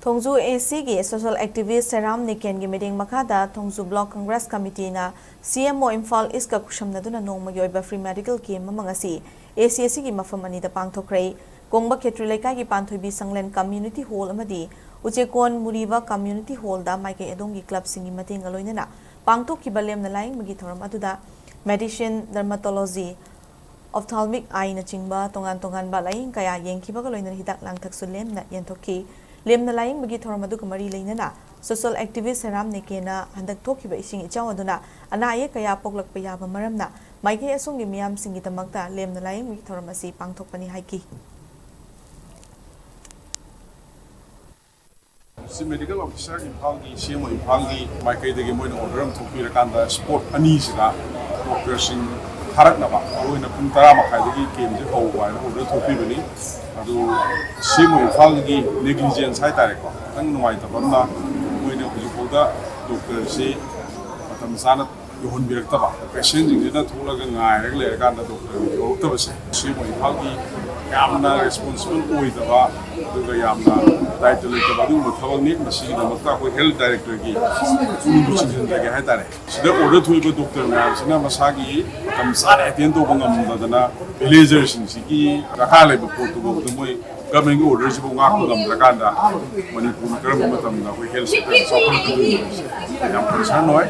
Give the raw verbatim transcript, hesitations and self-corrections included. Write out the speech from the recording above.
ꯊꯣꯡꯖꯨ ꯑꯦ ꯁꯤꯒꯤ social activist ꯁꯦꯔꯥꯝ ꯅꯤꯀꯦꯟꯒꯤ ꯃꯤꯠꯌꯦꯡ ꯃꯈꯥꯗ ꯊꯣꯡꯖꯨ Block Congress Committeeꯅ ꯁꯤ ꯑꯦꯝ ꯑꯣ ꯏꯝꯐꯥꯜ ꯏꯁꯀ ꯈꯨꯠꯁꯝꯅꯗꯨꯅ ꯅꯣꯡꯃꯒꯤ ꯑꯣꯏꯕ free medical camp ꯑꯃ ꯉꯁꯤ ꯑꯦ ꯁꯤ ꯑꯦ ꯁꯤꯒꯤ ꯃꯐꯝ ꯑꯅꯤꯗ ꯄꯥꯡꯊꯣꯛꯈ꯭ꯔꯦ꯫ ꯀꯣꯡꯕ ꯈꯦꯇ꯭ꯔꯤ ꯂꯩꯀꯥꯏꯒꯤ ꯄꯥꯟꯊꯣꯏꯕꯤ ꯁꯪꯂꯦꯟ community hall ꯑꯃꯗꯤ ꯎꯆꯦꯀꯣꯟ ꯃꯨꯔꯤꯕ community hallꯗ ꯃꯥꯏꯀꯩ ꯑꯗꯣꯝꯒꯤ clubꯁꯤꯡꯒꯤ ꯃꯇꯦꯡꯒ ꯂꯣꯏꯅꯅ ꯄꯥꯡꯊꯣꯛꯈꯤꯕ ꯂꯦꯝꯅ ꯂꯥꯌꯦꯡꯕꯒꯤ ꯊꯧꯔꯝ ꯑꯗꯨꯗ medicine, dermatology, ophthalmic eyeꯅꯆꯤꯡꯕ ꯇꯣꯉꯥꯟ ꯇꯣꯉꯥꯟꯕ ꯂꯥꯌꯦꯡ ꯀꯌꯥ ꯌꯦꯡꯈꯤꯕꯒ ꯂꯣꯏꯅꯅ ꯍꯤꯗꯥꯛ ꯂꯥꯡꯊꯛꯁꯨ ꯂꯦꯝꯅ ꯌꯦꯟꯊꯣꯛꯈꯤ꯫ ꯂꯦꯝꯅ ꯂꯥꯌꯦꯡꯕꯒꯤ ꯊꯧꯔꯝ ꯑꯗꯨꯒ ꯃꯔꯤ ꯂꯩꯅꯅ social activist ꯁꯦꯔꯥꯝ ꯅꯤꯀꯦꯟꯅ ꯍꯟꯗꯛ ꯊꯣꯛꯈꯤꯕ ꯏꯁꯤꯡ ꯏꯆꯥꯎ ꯑꯗꯨꯅ ꯑꯅꯥ ꯑꯌꯦꯛ ꯀꯌꯥ ꯄꯣꯛꯂꯛꯄ ꯌꯥꯕ ꯃꯔꯝꯅ ꯃꯥꯏꯀꯩ ꯑꯁꯣꯝꯒꯤ ꯃꯤꯌꯥꯝꯁꯤꯡꯒꯤꯗꯃꯛꯇ ꯂꯦꯝꯅ ꯂꯥꯌꯦꯡꯕꯒꯤ ꯊꯧꯔꯝ ꯑꯁꯤ ꯄꯥꯡꯊꯣꯛꯄꯅꯤ ꯍꯥꯏꯈꯤ꯫ Chief Medical Officer ꯏꯝꯐꯥꯜꯒꯤ, ꯁꯤ ꯑꯦꯝ ꯑꯣ ꯏꯝꯐꯥꯜꯒꯤ ꯃꯥꯏꯀꯩꯗꯒꯤ ꯃꯣꯏꯅ order ꯑꯃ ꯊꯣꯛꯄꯤꯔꯀꯥꯟꯗ spot ꯑꯅꯤꯁꯤꯗ doctorꯁꯤꯡ ꯊꯥꯔꯛꯅꯕ, ꯃꯔꯨꯑꯣꯏꯅ ꯄꯨꯡ ꯇꯔꯥ ꯃꯈꯥꯏꯗꯒꯤ campꯁꯦ ꯍꯧꯕ ꯍꯥꯏꯅ order ꯊꯣꯛꯄꯤꯕꯅꯤ꯫ ꯑꯗꯨ ꯁꯤ ꯑꯦꯝ ꯑꯣ ꯏꯝꯐꯥꯜꯒꯤ negligence ꯍꯥꯏꯇꯥꯔꯦꯀꯣ, ꯈꯤꯇꯪ ꯅꯨꯡꯉꯥꯏꯇꯕ ꯑꯃꯅ, ꯃꯣꯏꯅ ꯍꯧꯖꯤꯛꯐꯥꯎꯗ doctorꯁꯤ ꯃꯇꯝ ꯆꯥꯅ ꯌꯧꯍꯟꯕꯤꯔꯛꯇꯕ, patientꯁꯤꯡꯁꯤꯅ ꯊꯣꯛꯂꯒ ꯉꯥꯏꯔꯒ ꯂꯩꯔꯀꯥꯟꯗ doctor ꯌꯧꯔꯛꯇꯕꯁꯦ, ꯁꯤ ꯑꯦꯝ ꯑꯣ ꯏꯝꯐꯥꯜꯒꯤ ꯌꯥꯝꯅ responsible ꯑꯣꯏꯗꯕ, ꯑꯗꯨꯒ ꯌꯥꯝꯅ ꯗꯥꯏꯇ ꯂꯩꯇꯕ ꯑꯗꯨꯒꯨꯝꯕ ꯊꯕꯛꯅꯤ꯫ ꯃꯁꯤꯒꯤꯗꯃꯛꯇ ꯑꯩꯈꯣꯏ health directorꯒꯤ ꯄꯨꯛꯅꯤꯡꯕꯨ ꯆꯤꯡꯁꯤꯟꯖꯒꯦ ꯍꯥꯏꯇꯥꯔꯦ꯫ ꯁꯤꯗ order ꯊꯣꯛꯏꯕ doctor ꯃꯌꯥꯝꯁꯤꯅ ꯃꯁꯥꯒꯤ ꯃꯇꯝ ꯆꯥꯅ attend ꯇꯧꯕ ꯉꯝꯗꯗꯅ, villagerꯁꯤꯡꯁꯤꯒꯤ ꯗꯔꯀꯥꯔ ꯂꯩꯕ ꯄꯣꯠꯇꯨꯐꯥꯎꯗ ꯃꯣꯏ governmentꯀꯤ orderꯁꯤꯐꯥꯎ ꯉꯥꯛꯄ ꯉꯝꯗ꯭ꯔꯀꯥꯟꯗ, ꯃꯅꯤꯄꯨꯔꯅ ꯀꯔꯝꯕ ꯃꯇꯝꯗ ꯑꯩꯈꯣꯏ health sectorꯁꯤ ꯆꯥꯎꯈꯠꯂꯛꯀꯗꯣꯏꯅꯣ ꯍꯥꯏꯕꯁꯦ ꯌꯥꯝ concern ꯑꯣꯏ꯫